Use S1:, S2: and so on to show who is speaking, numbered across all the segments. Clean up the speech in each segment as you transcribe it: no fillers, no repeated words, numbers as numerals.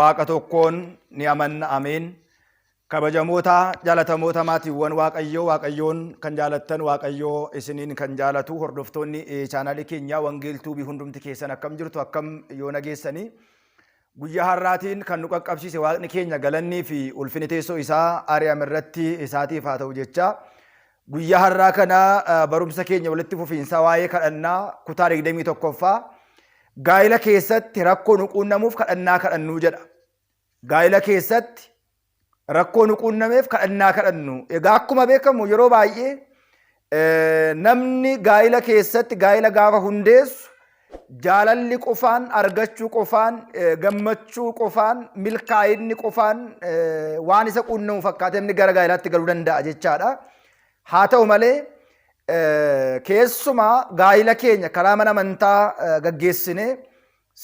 S1: Waaqa tokkoon ni amanna. Ameen. Kabajamoota jaalatamoota maatiiwwan Waaqayyoo, Waaqayyoon kan jaalattan, Waaqayyoo isiniin kan jaalatu, hordoftoonni chaanaalii keenyaa Wangeel Tuubii hundumti keessan akkam jirtu, akkam yoo nageessanii? Guyyaa har'aatiin kan nu qaqqabsiise Waaqni keenya galannii fi ulfinni teessoo isaa Ariyaam irratti isaatiif haa ta'u jecha, guyyaa har'aa kana barumsa keenya walitti fufiinsaa waa'ee kadhannaa kutaa 21ffaa, gaa'ila keessatti rakkoo nu quunnamuuf kadhannaa kadhannuu jedha. Gaa'ila keessatti rakkoo nu quunnameef kadhannaa kadhannu. Egaa akkuma beekamu yeroo baay'ee namni gaa'ila keessatti gaa'ila gaafa hundeessu jaalalli qofaan, argachuu qofaan, gammachuu qofaan, milkaa'inni qofaan waan isa quunnamu fakkaatee namni gara gaa'ilaatti galuu danda'a jechaadha. Haa ta'u malee keessumaa gaa'ila keenya karaa mana amantaa gaggeessinee,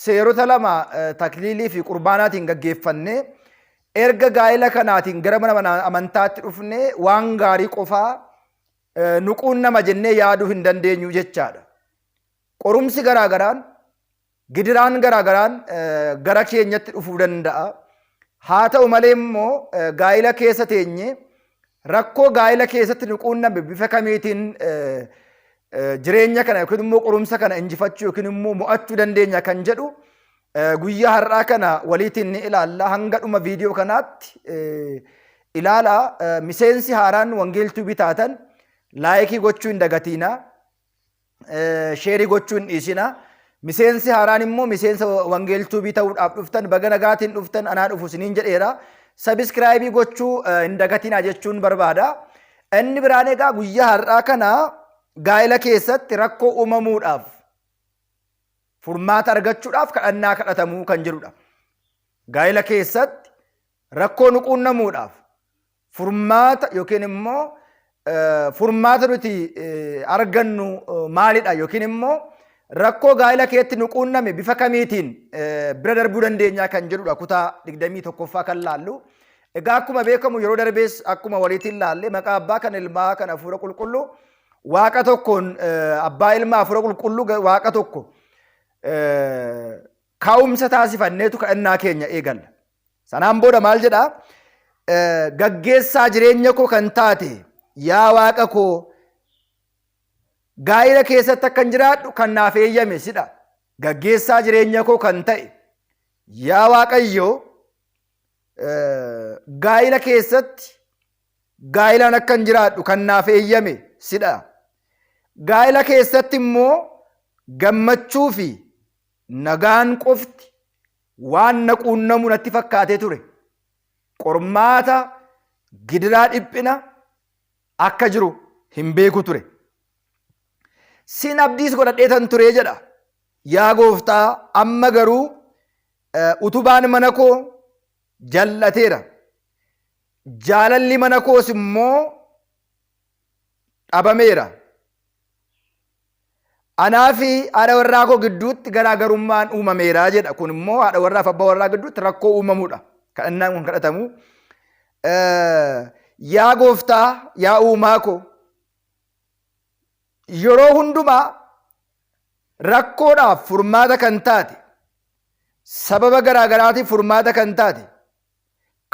S1: seerota lama takliilii fi qurbaanaatiin gaggeeffannee, erga gaa'ila kanaatiin gara mana amantaatti dhufnee waan gaarii qofaa nu quunnama jennee yaaduu hin dandeenyu jechaadha. Qorumsi garaa garaan, gidiraan garaa garaan gara keenyatti dhufuu danda'a. Haa ta'u malee immoo gaa'ila keessa teenye rakkoo gaa'ila keessatti nu quunname bifa kamiitiin jireenya kana yookiin immoo qorumsa kana injifachuu yookiin immoo mo'achuu dandeenya kan jedhu guyyaa har'aa kana waliitiin ni ilaalla. Hanga dhuma viidiyoo kanaatti ilaala. Miseensi haaraan Wangeel Tuubii taatan like gochuu hin dagatiina. Share gochuu hin dhiisina. Miseensi haaraan immoo miseensa Wangeel Tuubii ta'uudhaaf dhuftan, baga nagaatiin dhuftan, anaa dhufu isiniin jedheera. Subscribe gochuu hin dagatinaa jechuun barbaada. Inni biraan egaa guyyaa har'aa kana gaa'ela keessatti rakkoo uumamuudhaaf furmaata argachuudhaaf kadhannaa kadhatamuu kan jedhudha. Gaa'ela keessatti rakkoo nu quunnamuudhaaf furmaata yookiin immoo furmaata nuti argannu maalidha, yookiin immoo rakkoo gaa'ela keessatti nu quunname bifa kamiitiin bira darbuu dandeenya kan jedhudha kutaa 21ffaa kan laallu. Egaa akkuma beekamu yeroo darbees akkuma waliitiin laalle, maqaa abbaa, kan ilmaa, kan hafuura qulqulluu Waaqa tokkoon, abbaa, ilmaa, hafuura qulqulluu Waaqa tokko ka'umsa taasifanneetu kadhannaa keenya eegalla. Sanaan booda maal jedhaa? Gaggeessaa jireenya koo kan taate yaa Waaqa koo, gaa'ila keessatti akkan jiraadhu kan naaf eeyyame sidha. Gaggeessaa jireenya koo kan ta'e yaa Waaqayyo, gaa'ila keessatti gaa'ilaan akkan jiraadhu kan naaf eeyyame sidha. Gaa'ila keessatti immoo gammachuu fi nagaan qofti waan na quunnamu natti fakkaatee ture. Qormaata, gidiraa, dhiphina akka jiru hin beeku ture. Sin abdiis godhadheetan ture jedha. Yaa gooftaa, amma garuu utubaan mana koo jal'ateera. Jaalalli mana koos immoo dhabameera. Anaa fi haadha warraa koo gidduutti garaagarummaan uumameera jedha. Kun immoo haadha warraa fi abbaa warraa gidduutti rakkoo uumamuudha. Kadhannaan kun kadhatamu. Yaa gooftaa, yaa uumaa koo, yeroo hundumaa rakkoodhaaf furmaata kan taate, sababa garaagaraatiif furmaata kan taate,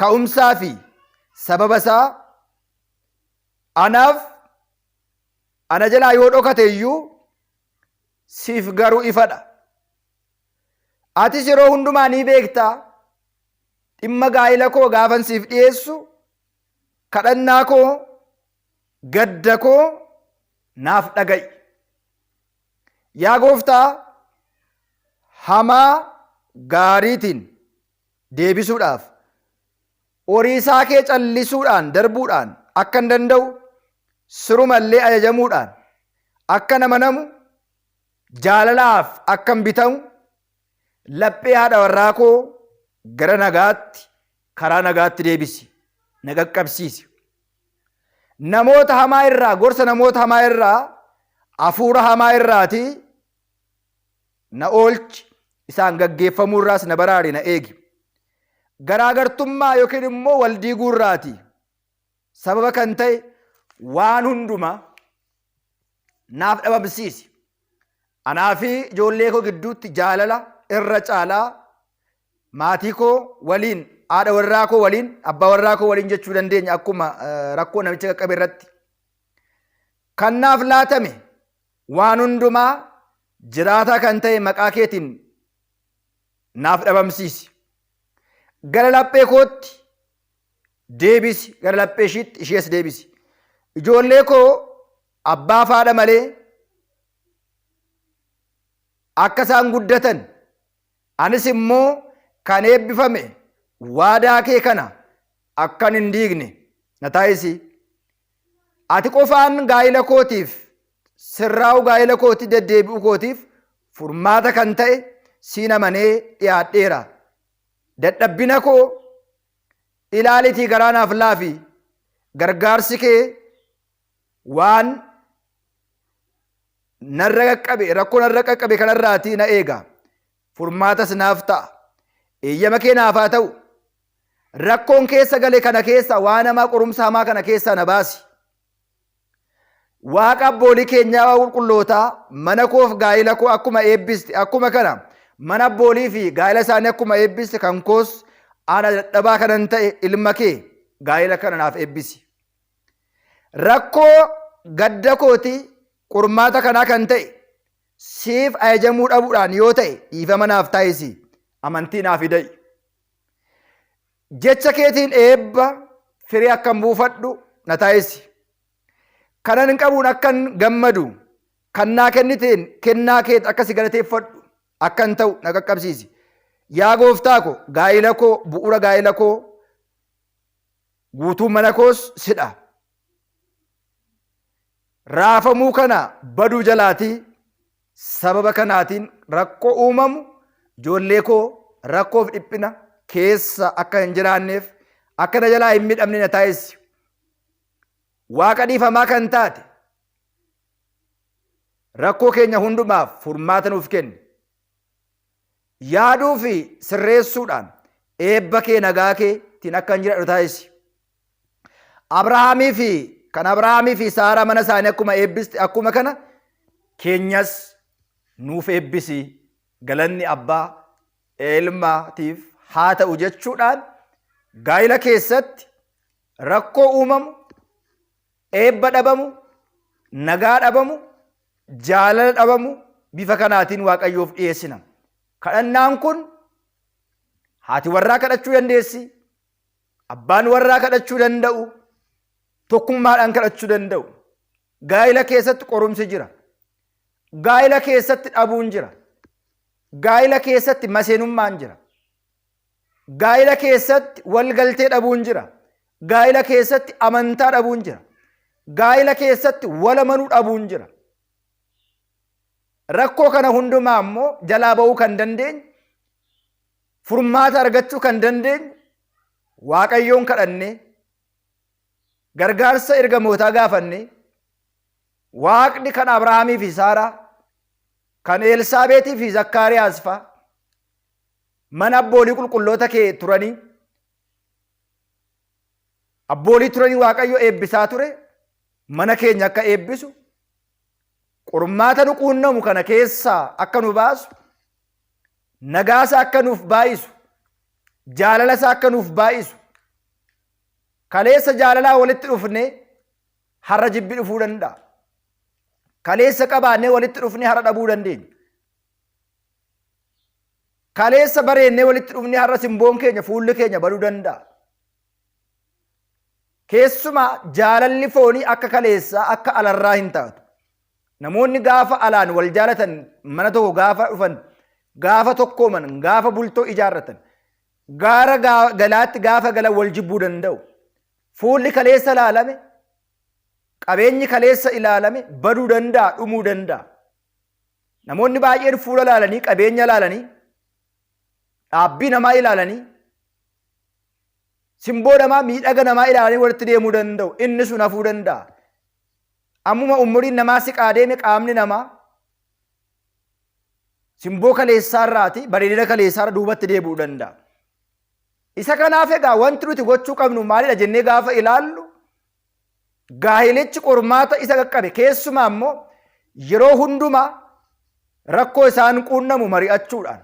S1: ka'umsaa fi sababa isaa anaaf ana jalaa yoo dhokate iyyuu siif garuu ifadha. Atis yeroo hundumaa ni beektaa. Dhimma gaa'ila koo gaafan siif dhiyeessu kadhannaa koo, gadda koo naaf dhaga'i. Yaa gooftaa, hamaa gaariitiin deebisuudhaaf, horiisaa kee callisuudhaan darbuudhaan akka hin danda'u, sirumallee ajajamuudhaan akka namanamu, jaalalaaf akka hin bitamu, laphee haadha warraa koo gara nagaatti, karaa nagaatti deebisi, na qaqqabsiisi. Namoota hamaa irraa, gorsa namoota hamaa irraa, hafuura hamaa irraatii na oolchi, isaan gaggeeffamuu irraas na baraari, na eegi. Garaagartummaa yookiin immoo wal diiguu irraatii sababa kan ta'e waan hundumaa naaf dhabamsiisi. Anaa fi ijoollee koo gidduutti jaalala irra caalaa Maatii koo waliin, haadha warraa koo waliin, abbaa warraa koo waliin jechuu dandeenya akkuma rakkoo namicha qaqqabe irratti. Kan naaf laatame waan hundumaa jiraataa kan ta'e maqaa keetiin naaf dhabamsiisi. Gara laphee kootti deebisi, gara laphee ishiitti ishees deebisi. Ijoollee koo abbaa fi haadha malee akka isaan guddatan anis immoo kan eebbifame waadaa kee kana akkan hin diigne na taasisi. Ati qofaan gaa'ila kootiif sirraa'uu gaa'ila kootii deddeebi'uu kootiif furmaata kan ta'e siin amanee dhiyaadheera. Dadhabbina koo ilaalitii garaa naaf laafi. Gargaarsi kee waan narra qaqqabe rakkoo narra qaqqabe kanarraatii na eega. Furmaatas naaf ta'a. Eeyyama kee naaf haa ta'u. Rakkoon keessa gale kana keessa waan hamaa qorumsa hamaa kana keessaa na baasi. Waaqa abboolii keenyaa waa qulqullootaa mana koof gaa'ila koo akkuma eebbiste akkuma kana mana abboolii fi gaa'ila isaanii akkuma eebbiste kan koos ana dadhabaa kanan ta'e ilma kee gaa'ila kana naaf eebbisi. Rakkoo gadda kooti qormaata kanaa kan ta'e siif ajajamuu dhabuudhaan yoo ta'e dhiifama naaf taasisi amantii naaf hida'i. Jecha keetiin eebba firii akkan buufadhu na taasisi. Kanan hin qabuun akkan gammadu kan naa kenniteen kennaa keet akka si galateeffadhu akkan ta'u na qaqqabsiisi. Yaa gooftaa ko gaa'ila koo bu'uura gaa'ila koo guutuu mana koos sidha. Raafamuu kana baduu jalaatii sababa kanaatiin rakkoo uumamu ijoollee koo rakkoof dhiphina keessa akka hin jiraanneef akka na jalaa hin miidhamne na taasisi. Waaqa dhiifamaa kan taate rakkoo keenya hundumaaf furmaata nuuf kenni. Yaaduu fi sirreessuudhaan eebba kee nagaa keetiin akka hin jiraadhu taasisi. Abrahaamii fi kan Abrahaamii fi Saaraa mana isaanii akkuma eebbiste akkuma kana keenyas nuuf eebbisi galanni abbaa ilmaatiif haa ta'u jechuudhaan gaa'ila keessatti rakkoo uumamu, eebba dhabamu, nagaa dhabamu, jaalala dhabamu bifa kanaatiin Waaqayyoof dhiyeessina. Kadhannaan kun haati warraa kadhachuu dandeessi, abbaan warraa kadhachuu danda'u, tokkummaadhaan kadhachuu danda'u. Gaa'ila keessatti qorumsi jira. Gaa'ila keessatti dhabuun jira. Gaa'ila keessatti maseenummaan jira. Gaa'ila keessatti walgaltee dhabuun jira. Gaa'ila keessatti amantaa dhabuun jira. Gaa'ila keessatti wal amanuu dhabuun jira. Rakkoo kana hundumaa immoo jalaa ba'uu kan dandeenyu, furmaata argachuu kan dandeenyu, Waaqayyoon kadhannee, gargaarsa ergamootaa gaafannee, Waaqni kan Abrahaamii fi Saaraa, kan Elsaabeetii fi Zakkaariyaas fa'a, mana abboolii qulqulloota kee turanii, abboolii turanii Waaqayyo eebbisaa ture, mana keenya akka eebbisu, qormaata nu quunnamu kana keessaa akka nu baasu, nagaasa akka nuuf baay'isu, jaalala isaa akka nuuf baay'isu, kaleessa jaalalaa walitti dhufnee har'a jibbi dhufuu danda'a. Kaleessa qabaannee walitti dhufnee har'a dhabuu dandeenya. Kaleessa bareennee walitti dhufnee har'a simboon keenya fuulli keenya baduu danda'a. Keessumaa jaalalli foonii akka kaleessaa akka alarraa hin taatu. Namoonni gaafa alaan wal jaalatan mana tokko gaafa dhufan gaafa tokkooman gaafa bultoo ijaarratan gaara galaatti gaafa galan wal jibbuu danda'u. Fuulli kaleessa ilaalame qabeenyi kaleessa ilaalame baduu danda'a dhumuu danda'a. Namoonni baay'een fuula ilaalanii qabeenya ilaalanii dhaabbii namaa ilaalanii simboo namaa miidhaga namaa ilaalanii walitti deemuu danda'u. Inni sun hafuu danda'a. Ammuma umuriin namaa siqaa deeme qaamni namaa simboo kaleessaarraati bareedina kaleessaarra duubatti deebi'uu danda'a. Isa kanaaf egaa wanti nuti gochuu qabnu maalidha jennee gaafa ilaallu gaahilichi qormaata isa qaqqabe keessumaa immoo yeroo hundumaa rakkoo isaan quunnamu mari'achuudhaan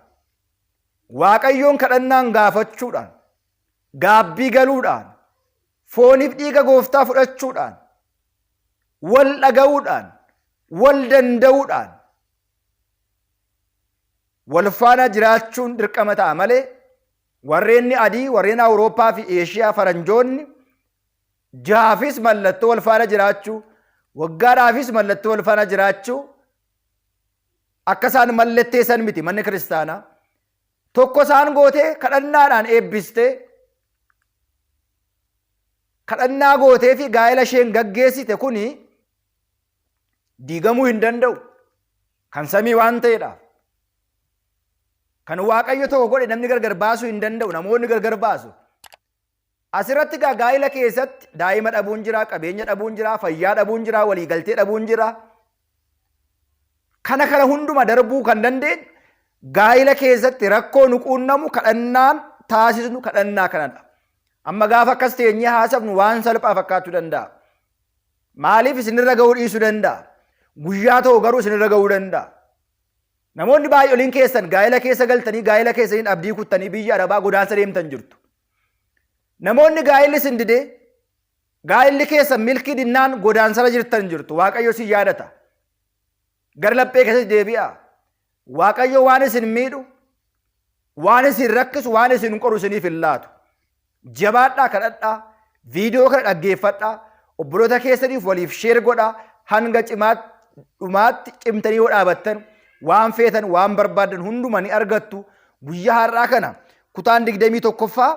S1: Waaqayyoon kadhannaan gaafachuudhaan, gaabbii galuudhaan, fooniif dhiiga gooftaa fudhachuudhaan, wal dhaga'uudhaan, wal danda'uudhaan wal faana jiraachuun dirqama ta'a malee warreen adii, warreen Awurooppaa fi Eeshiyaa, faranjoonni ji'aafis mallattoo wal faana jiraachuu, waggaadhaafis mallattoo wal faana jiraachuu akka isaan mallatteessan miti manni kiristaanaa. Tokko isaan gootee kadhannaadhaan eebbistee, kadhannaa gootee fi gaa'ela isheen gaggeessite kuni diigamuu hin danda'u. Kan samii waan ta'eedhaaf. Kan Waaqayyo tokko godhe namni gargar baasuu hin danda'u. Namoonni gargar baasu. Asirratti egaa gaa'ela keessatti daa'ima dhabuun jira, qabeenya dhabuun jira, fayyaa dhabuun jira, waliigaltee dhabuun jira. Kana kana hunduma darbuu kan dandeenyu gaa'ela keessatti rakkoo nu quunnamu kadhannaan taasisnu kadhannaa kanadha. Amma gaafa akkas teenyee haasofnu waan salphaa fakkaachuu danda'a. Maaliif isinirra ga'uu dhiisuu danda'a? Guyyaa tokko garuu isinirra ga'uu danda'a. Namoonni baay'oliin keessan gaa'ela keessa galtanii gaa'ela keessaniin abdii kuttanii biyya Arabaa godaansa deemtan jirtu. Namoonni gaa'elli isin didee, gaa'elli keessan milkii dinnaan godaansarra jirtan jirtu. Waaqayyo isin yaadata. Gara laphee keessatti deebi'aa. Waaqayyo waan isin miidhu, waan isin rakkisu, waan isin qoru isiniif hin laatu. Jabaadhaa kadhadhaa, viidiyoo kana dhaggeeffadhaa, obboloota keessaniif waliif share godhaa, hanga cimaatti dhumaatti cimtanii yoo dhaabattan waan feetan, waan barbaaddan hunduma ni argattu. Guyyaa har'aa kana kutaan 21ffaa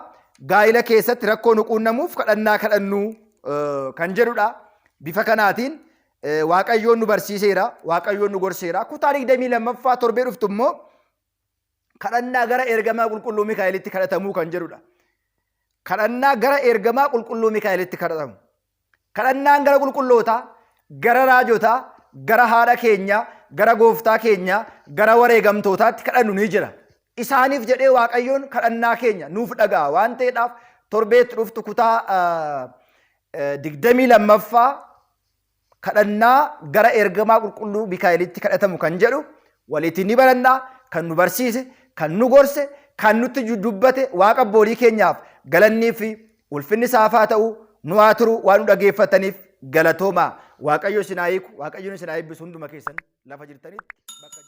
S1: gaa'ila keessatti rakkoo nu quunnamuuf kadhannaa kadhannuu kan jedhudha. Bifa kanaatiin Waaqayyoon nu barsiiseera, Waaqayyoon nu gorseera. Kutaa 22ffaa torbee dhuftu immoo kadhannaa gara ergamaa qulqulluu Mikaa'elitti kadhatamuu kan jedhudha. Kadhannaa gara ergamaa qulqulluu Mikaa'elitti kadhatamu. Kadhannaan gara qulqullootaa, gara raajotaa, gara haadha keenyaa, gara gooftaa keenyaa, gara wareegamtootaatti kadhannu ni jira. Isaaniif jedhee Waaqayyoon kadhannaa keenya nuuf dhaga'a waan ta'eedhaaf torbeetti dhuftu kutaa 22ffaa kadhannaa gara ergamaa qulqulluu Mikaa'elitti kadhatamu kan jedhu walitti ni baranna. Kan nu barsiise, kan nu gorse, kan nutti dubbate Waaqa abboolii keenyaaf galannii fi ulfinni isaaf haa ta'u. Nu haa turu. Waan nu dhageeffataniif galatoomaa. Waaqayyo isin haa hiiku, Waaqayyo isin haa eebbisu. Hunduma keessan lafa jirtanitti bakka